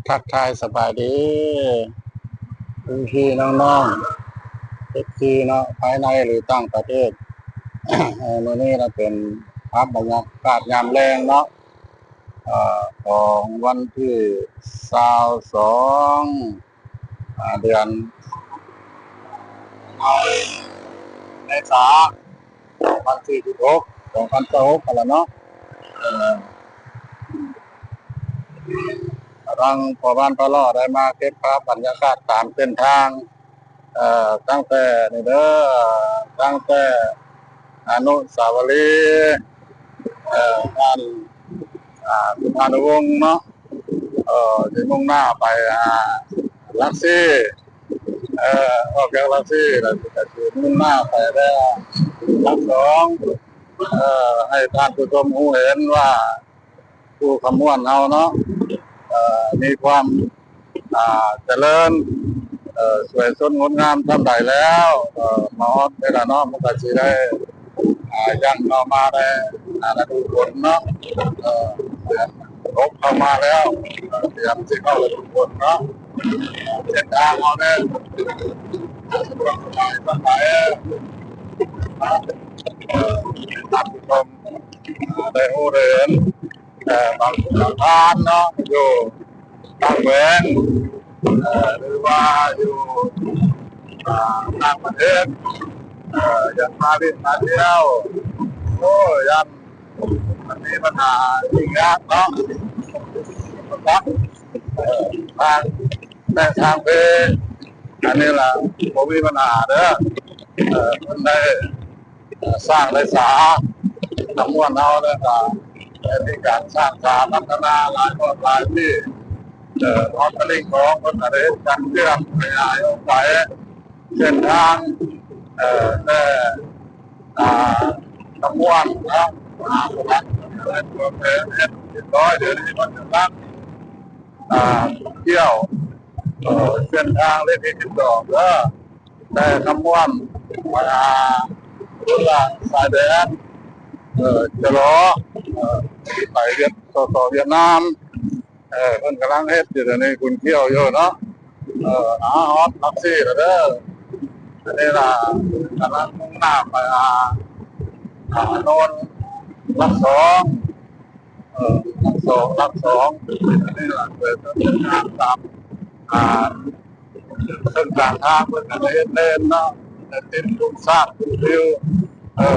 ທັກທາຍສະບາຍດີພີ່ໆນ້ອງໆ ເອັຟຊີເນາະ ພາຍໃນ ຫຼື ຕ່າງປະເທດ. ເອີ ມື້ນີ້ລະເປັນພາບບັນຍາກາດຍາມແລງເນາະ ເອີ ຂອງວັນທີຊາວສອງ ອາ ເດືອນເມສາ ສອງພັນຊາວຫົກ ສອງພັນຊາວຫົກຫັ້ນລະເນາະ. ເອີ ທາງພໍ່ບ້ານປາຫຼໍ່ໄດ້ມາເກັບພາບບັນຍາກາດຕາມເສັ້ນທາງ ເອີ ຕັ້ງແຕ່ນີ້ເດີ ຕັ້ງແຕ່ອະນຸສາວະລີ ເອີ ທ່ານ ອາ ສຸພານຸວົງເນາະ ເອີ ທີ່ມຸ່ງໜ້າໄປ ອາ ຫຼັກສີ່ ເອີ ອອກຈາກຫຼັກສີ່ແລ້ວກໍຊິມຸ່ງໜ້າໄປແລ້ວຫຼັກສອງ ເອີ ໃຫ້ທ່ານຜູ້ຊົມຮູ້ເຫັນວ່າ ພູຄຳມ່ວນເຮົາເນາະ ເອີ ມີຄວາມ ອ່າ ຈະເລີນ ເອີ ສວຍສົດງົດງາມສ່ຳໃດແລ້ວ ເອີ ມາຮອດນີ້ລະເນາະ ມັນກໍຊິໄດ້ ອ່າ ຍັງເຂົ້າມາໃນລະດູຝົນເນາະ ເອີ ເດືອນຫົກເຂົ້າມາແລ້ວ ເອີ ຕຽມຊິເຂົ້າລະດູຝົນເນາະ ເສັ້ນທາງເຮົາແນ່ ສະດວກສະບາຍສ່ຳໃດ ເອີ ທ່ານຜູ້ຊົມ ໄດ້ຮູ້ໄດ້ເຫັນ ເອີ ບາງຄົນບາງທ່ານເນາະ ຢູ່ຕ່າງແຂວງ ເອີ ຫຼືວ່າຢູ່ ອ່າ ຕ່າງປະເທດ ເອີ ຢາກມາຫຼິ້ນມາທ່ຽວ ໂອ້ ຢ້ານມັນມີບັນຫາຫຍຸ້ງຍາກເນາະ ເອີ ທາງແຕ່ທາງເພ ອັນນີ້ລະບໍ່ມີບັນຫາເດີ ເອີ ເພິ່ນໄດ້ ເອີ ສ້າງໄດ້ສາ ຄຳມ່ວນເຮົາ ແລ້ວກະໄດ້ມີການສ້າງສາພັດທະນາຫຼາຍຮອດຫຼາຍປີ ເອີ ຮອດຕະລິ່ງຂອງເພິ່ນກະໄດ້ເຮັດການເຊື່ອມຂະຫຍາຍອອກໄປ ເສັ້ນທາງ ເອີ ແຕ່ ອ່າ ຄຳມ່ວນເນາະ ອ່າ ເຮັດຮຽບຮ້ອຍ ດຽວນີ້ເພິ່ນກຳລັງ ອ່າ ກ່ຽວ ເອີ ເສັ້ນທາງເລກທີສິບສອງເດີ ແຕ່ຄຳມ່ວນ ມາຫາ ພຸ້ນລະ ຊາຍແດນ ເອີ ຈະລໍ ເອີ ໄປຫວຽດ ສສ ຫວຽດນາມ ເອີ ເພິ່ນກຳລັງເຮັດຢູ່ ດຽວນີ້ຂຸ້ນຂ້ຽວຢູ່ເນາະ ເອີ ຫາຮອດຫຼັກສີ່ແລ້ວເດີ ອັນນີ້ລະກຳລັງມຸ່ງໜ້າໄປຫາ ຫາໂນນຫຼັກສອງ ເອີ ຫຼັກສອງ ຫຼັກສອງ ອັນນີ້ລະເປັນເສັ້ນທາງຕາມ ອ່າ ເຊິ່ງກາງທາງເພິ່ນກໍໄດ້ເຮັດເລນເນາະ ແຕ່ຕິດລຸ່ມຊາກລຸ່ມພິວ ເອີ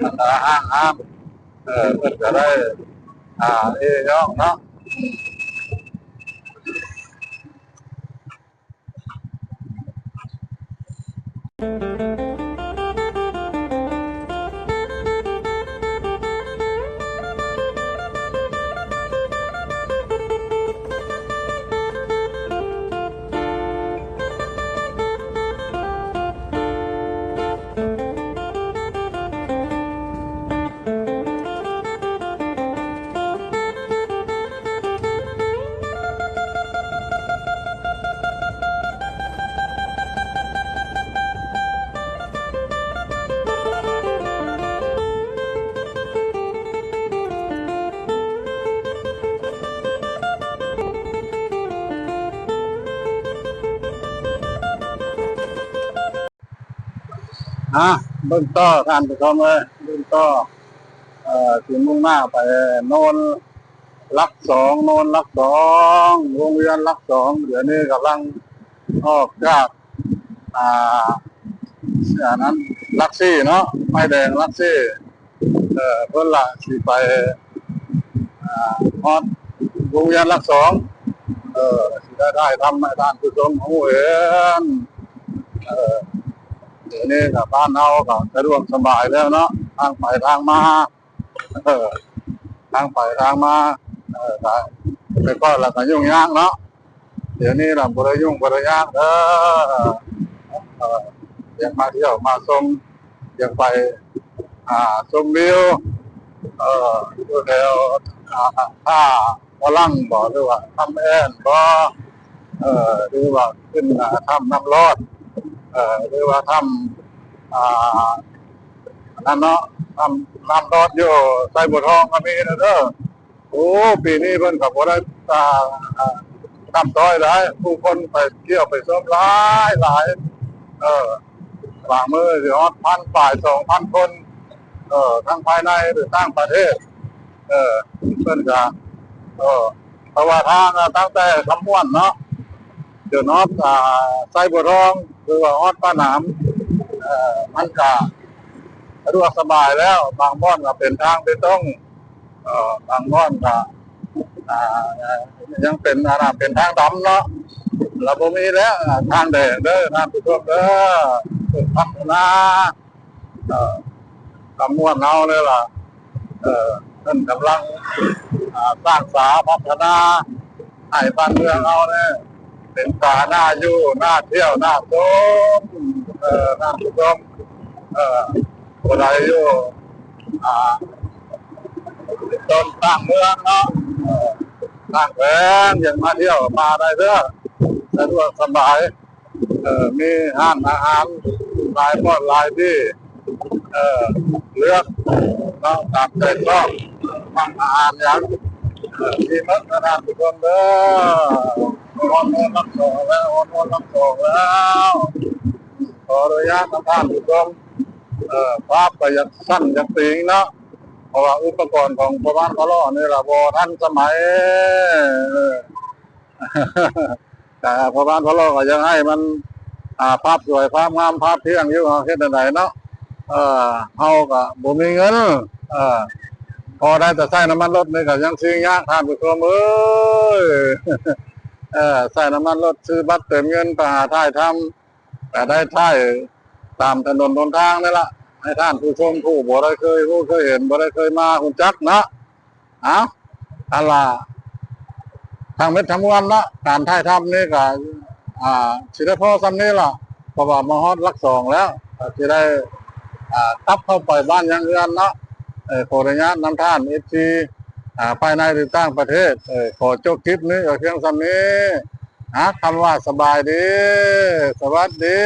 ບັນດາຫ້າງຮ້ານ ເອີ ເພິ່ນກໍໄດ້ ອ່າ ເອຍອກເນາະ. ອ່າ ເບິ່ງຕໍ່ທ່ານຜູ້ຊົມເອີຍ ເບິ່ງຕໍ່ ເອີ ຊິມຸ່ງໜ້າໄປໂນນຫຼັກສອງ ໂນນຫຼັກສອງ ວົງວຽນຫຼັກສອງ ດຽວນີ້ກຳລັງອອກຈາກ ອ່າ ອັນນັ້ນຫຼັກສີ່ເນາະ ໄຟແດງຫຼັກສີ່ ເອີ ເພິ່ນລະຊິໄປ ອ່າ ຮອດວົງວຽນຫຼັກສອງ ເອີ ຊິໄດ້ຖ່າຍທຳໃຫ້ທ່ານຜູ້ຊົມຮູ້ເຫັນ ເອີ ດຽວນີ້ກະບ້ານເຮົາກະສະດວກສະບາຍແລ້ວເນາະ ທາງໄປທາງມາ ເອີ ທາງໄປທາງມາ ເອີ ກະແຕ່ກ່ອນລະກະຫຍຸ້ງຍາກເນາະ ດຽວນີ້ລະບໍ່ໄດ້ຫຍຸ້ງບໍ່ໄດ້ຍາກເດີ ເອີ ຢາກມາທ່ຽວມາຊົມ ຢາກໄປ ອ່າ ຊົມວິວ ເອີ ຢູ່ແຖວ ອ່າ ທ່າ ພະລັງບໍ ຫຼືວ່າຖ້ຳແອນບໍ ເອີ ຫຼືວ່າຂຶ້ນ ອ່າ ຖ້ຳນ້ຳລອດ ເອີ ຫຼືວ່າຖ້ຳ ອ່າ ອັນນັ້ນເນາະ ຖ້ຳນ້ຳລອດຢູ່ໄຊບົວທອງກໍມີນະເດີ. ໂອ້ ປີນີ້ເພິ່ນກໍບໍ່ໄດ້ ອ່າ ອ່າ ນ້ຳຕ້ອຍຫຼາຍ ຜູ້ຄົນໄປທ່ຽວໄປຊົມຫຼາຍໆ ເອີ ບາງມື້ຊິຮອດພັນປາຍ ສອງພັນຄົນ ເອີ ທັງພາຍໃນ ຫຼື ຕ່າງປະເທດ ເອີ ເພິ່ນກະ ເອີ ເພາະວ່າທາງ ອາ ຕັ້ງແຕ່ຄຳມ່ວນເນາະ ຈົນຮອດ ອາ ໄຊບົວທອງ ຫຼືວ່າຮອດປາໜາມ ເອີ ມັນກະສະດວກສະບາຍແລ້ວ ບາງບ່ອນກະເປັນທາງເບຕົງ ເອີ ບາງບ່ອນກະ ອາ ຍັງເປັນ ອາ ເປັນທາງດຳເນາະ ລະບໍ່ມີແລ້ວ ອາ ທາງແດງເດີ ທ່ານຜູ້ຊົມເດີ ເພິ່ນພັດທະນາ ເອີ ຄຳມ່ວນເຮົານີ້ລະ ເອີ ເພິ່ນກຳລັງ ອາ ສ້າງສາພັດທະນາໃຫ້ບ້ານເມືອງເຮົານີ້ເປັນຕາໜ້າຢູ່ ໜ້າທ່ຽວ ໜ້າຊົມ ເອີ ທ່ານຜູ້ຊົມ ເອີ ຜູ້ໃດຢູ່ ອາ ຕົ້ນຕ່າງເມືອງເນາະ ເອີ ຕ່າງແຂວງ ຢາກມາທ່ຽວມາໄດ້ເດີ ສະດວກສະບາຍ ເອີ ມີຮ້ານອາຫານຫຼາຍບ່ອນຫຼາຍທີ່ ເອີ ເລືອກເນາະ ຕາມໃຈຊອບ ມັກອາຫານຫຍັງ ເອີ ມີໝົດນະທ່ານຜູ້ຊົມເດີ ຮອດເມືອງຫຼັກສອງແລ້ວ ຮອດເມືອງຫຼັກສອງແລ້ວ ຂໍອະນຸຍາດນຳທ່ານຜູ້ຊົມ ເອີ ພາບກໍຢາກສັ້ນຢາກຕີງເນາະ ເພາະວ່າອຸປະກອນຂອງພໍ່ບ້ານພະເລາະນີ້ລະບໍ່ທັນສະໄໝ ເອີ ກະພໍ່ບ້ານພະເລາະກໍຢາກໃຫ້ມັນ ອາ ພາບສວຍ ພາບງາມ ພາບທ່ຽງຢູ່ ເຮົາເຮັດແນວໃດເນາະ ເອີ ເຮົາກໍບໍ່ມີເງິນ ເອີ ພໍໄດ້ແຕ່ໃຊ້ນ້ຳມັນລົດນີ້ກໍຍັງຊິຍາກ ທ່ານຜູ້ຊົມເອີຍ ເອີ ໃຊ້ນ້ຳມັນລົດ ຊື້ບັດເຕີມເງິນໄປຫາຖ່າຍທຳ ກໍໄດ້ຖ່າຍຕາມຖະໜົນຫົນທາງນີ້ລະ ໃຫ້ທ່ານຜູ້ຊົມຜູ້ບໍ່ໄດ້ເຄີຍຮູ້ເຄີຍເຫັນ ບໍ່ໄດ້ເຄີຍມາຮູ້ຈັກເນາະ. ເອົາ ອັນລະ ທັງໝົດທັງມວນເນາະ ການຖ່າຍທຳນີ້ກໍ ອ່າ ຊິໄດ້ພໍສ່ຳນີ້ລະ ເພາະວ່າມາຮອດຫຼັກສອງແລ້ວ ກໍຊິໄດ້ ອ່າ ກັບເຂົ້າໄປບ້ານຍັງເຮືອນເນາະ. ເອີ ຂໍອະນຸຍາດນຳທ່ານ ເອັຟຊີ ອ່າ ພາຍໃນ ຫຼື ຕ່າງປະເທດ ເອີ ຂໍຈົບຄລິບນີ້ກໍພຽງສ່ຳນີ້ ນະ ຄຳວ່າສະບາຍດີ ສະຫວັດດີ.